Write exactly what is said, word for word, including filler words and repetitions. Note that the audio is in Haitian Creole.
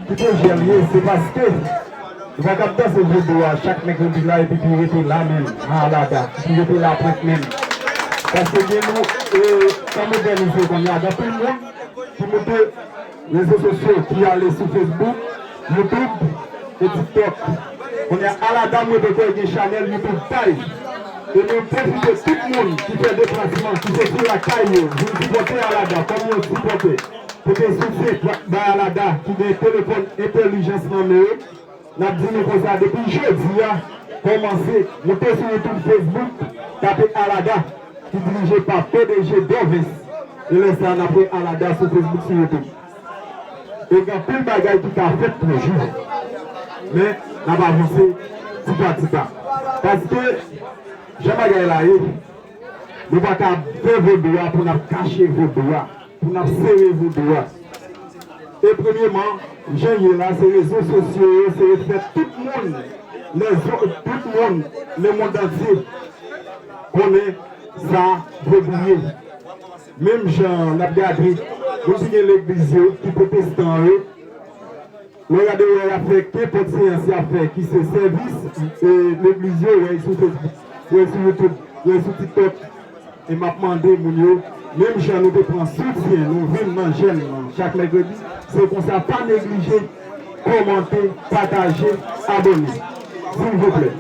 Ki pwojè l ye, se paske nou pa kab danse vodou a chak mèkredi la epi pou rete la menm, nan Alada, pou rete la pwent menm. Paske gen nou, e, tan modènize kounye a, gen anpil moun ki moute rezo sosyo, ki ale sou Facebook, YouTube e TikTok. Kounye a, Alada, mwen te kwè gen chanèl YouTube pa l. E mwen pwofite tout moun ki fè deplasman, ki soti lakay yo, vin sipòte Alada, kòm yon sipòtè. Pote soutyen bay Alada, ki gen telefòn entèlijans nan men yo. N ap di nou konsa, depi jodi a, kòmanse, moute sou YouTube, Facebook, tape Alada, ki dirije pa P D G Dorvens. E lè sa a, n ap wè Alada sou Facebook, sou YouTube. E gen anpil bagay ki ka fèt toujou. Men, n ap avanse tipa tipa. Paske, jan bagay la ye, nou pa ka fè vodou a pou n ap kache vodou a, pou n ap sere vodou a. E premyeman, jan l ye la, se rezo sosyo yo, se fè tout moun, lèzò-, tout moun, lemonn antye, konnen sa vodou ye. Menm jan n ap gade, moun ki gen legliz yo, ki pwotestan yo, lè w gade wè y ap fè kenpòt seyans y ap fè, ki se sèvis, e, legliz yo, wè sou Facebook, wè sou YouTube, wè sou TikTok. E m ap mande moun yo, menm jan nou te pran soutyen, nou vin nan jèn nan chak mèkredi, se konsa, pa neglije kòmante, pataje, abòne. Silvouplè.